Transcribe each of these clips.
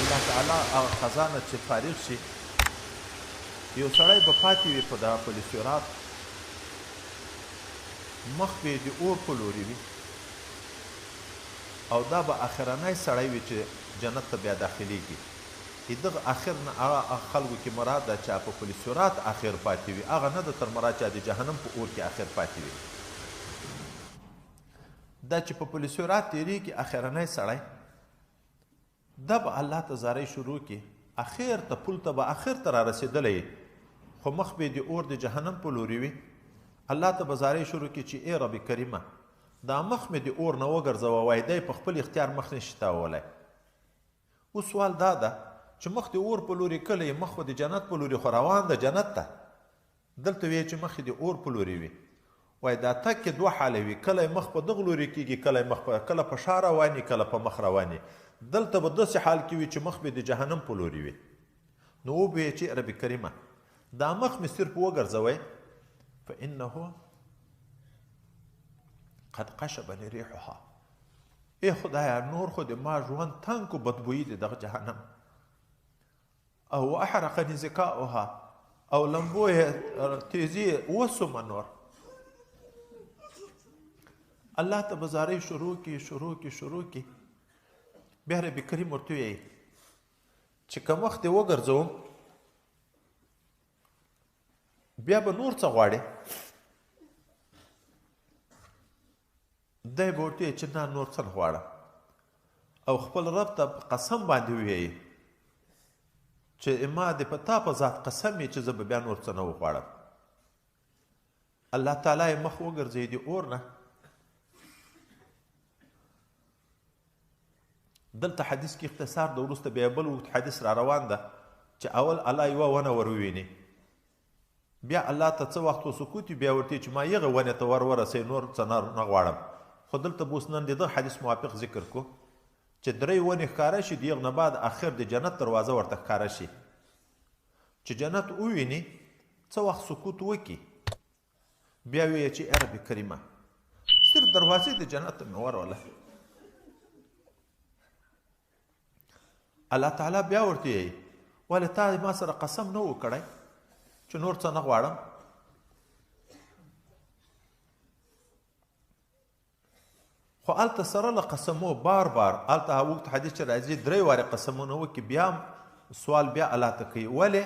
الله تعالی هغه خزانه چې فارغ شي، یو سړی به پاتې وي په دغه پل صراط، مخ به یې د اور په لوري وي، او دا به اخرنی سړی وي چې جنت ته بیا داخلیږي. دغه اخر نه هغه خلکو کې مراد ده چې په پل صراط اخر پاتې وي، هغه نه ده تر مراد چې د جهنم په اور کې اخر پاتې وي. دا چې په پل صراط تېرېږي اخرنی سړی، دا به الله ته زارۍ شروع کړي، اخر ته پل ته به اخر ته را رسېدلی، خو مخ به یې د اور د جهنم په لوري وي. الله ته به زارۍ شروع کړي چې ای رب کریمه، دا مخ مې د اور نه وګرځوه. وایي دی په خپل اختیار مخ نشي تاوولی. اوس سوال دا ده چې مخ د اور په لوري کله یې، مخ خو د جنت په لوري خو روان ده جنت ته، دلته وایي چې مخ یې د اور په لوري وي. وایي دا تګ کې دوه حاله وي، کله یې مخ په دغه لوري کېږي، کله یې مخ په کله په شا رواني، کله په مخ رواني. دلته به داسې حال کې وي چې مخ به د جهنم په لوري وي. نو وبه یې چې رب کریمه، دا مخ مې صرف وګرځوی، فإنه قد قشبني ريحها. ای خدایا، نور خو د ما ژوند تنګ کو بدبویي د دغه جهنم، او احرقني ذکاؤها، او لمبو یې تیزي وسومه. نور الله ته به زارۍ شروع کړي، شروع کړي، شروع کړي. بیا رب کریم ورته وایي چې که مخ دې وګرځوم بیا به نور څه غواړې؟ دی به ورته وایي چې نه، نور څه نه غواړم. او خپل رب ته په قسم باندې ووایي چې ما دې په تا په ذات قسم یې چې زه به بیا نور څه نه وغواړم. الله تعالی یې مخ وګرځوي د اور نه. دلته حدیث کې اختصار د وروسته بیا بل اوږد حدیث را روان ده چې اول الله یوه ونه ور وویني، بیا الله ته څه وخت وسکوت وي، بیا ورته چې ما یغه ونې ته ور ورسوي، نور څه نه غواړم. خو دلته به اوس نن د دغه حدیث موافق ذکر کو چې درې ونې ښکاره شي، د یغ نه بعد اخر د جنت دروازه ورته ښکاره شي. چې جنت وویني څه وخت سکوت وکړي، بیا وایي چې ای رب کریمه، صرف دروازې د جنت ته مې وروله. الله تعالی بیا ورته وایي ولې تا ما سره قسم نه و کړی چې نور څه نه غواړم؟ خو هلته سره له قسمو بار بار، هلته اوږد حدیث چې راځي درې وارې قسمونه وکړي، بیا سوال بیا الله ته کوي. ولې؟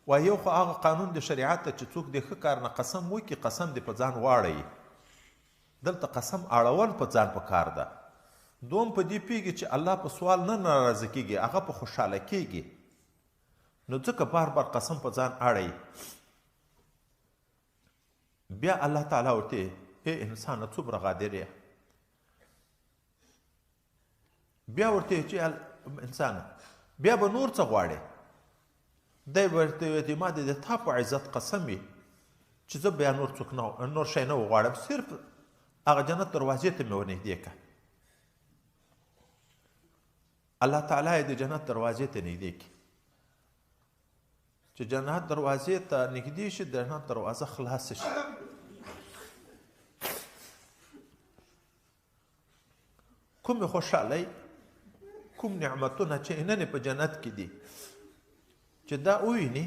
وایي یو خو هغه قانون د شریعت ته چې څوک د ښه کار نه قسم وکړي، قسم دې په ځان واړوي. دلته قسم اړول په ځان په کار ده. دوم په دې پوهېږي چې الله په سوال نه ناراضه کېږي، هغه په خوشحاله کېږي، نو ځکه بار بار قسم په ځان اړوي. بیا الله تعالی ورته ای انسانه څومره غادر یې. بیا ورته چې انسانه بیا به نور څه غواړې؟ دی ورته وایي ما دې د تا په عزت قسم وي چې زه بیا نور څوک نه، نور شی نه وغواړم، صرف هغه جنت دروازې ته مې ورنږدې کړه. الله تعالی یې د جنت دروازې ته نږدې کړي. چې جنت دروازې ته نږدې شي، د جنت دروازه خلاصه شي. کومې خوشحالۍ، کوم نعمتونه چې نن په جنت کې دي، چې دا وویني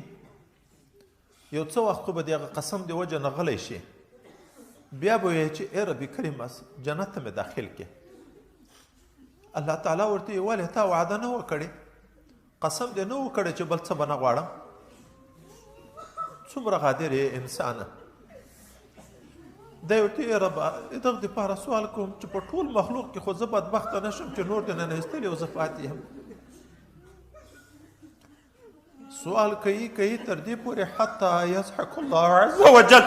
یو څه وخت خو به د هغه قسم د وجه نه غلی شي، بیا به وایي چې ای رب کریم جنت ته مې داخل کړې. الله تعالی ورته وایي ولې تا وعده نه وه کړې، قسم دې نه و کړی چې بل څه به نه غواړم؟ څومره غادر یې انسانه. دی ورته وایي ربه دغه دپاره سوال کوم چې په ټول مخلوق کې خو زه بدبخته نه شم چې نور دې نه ایستلی او زه پاتې یم. سوال کوي کوي تر دې پورې حتی یضحک الله عز وجل.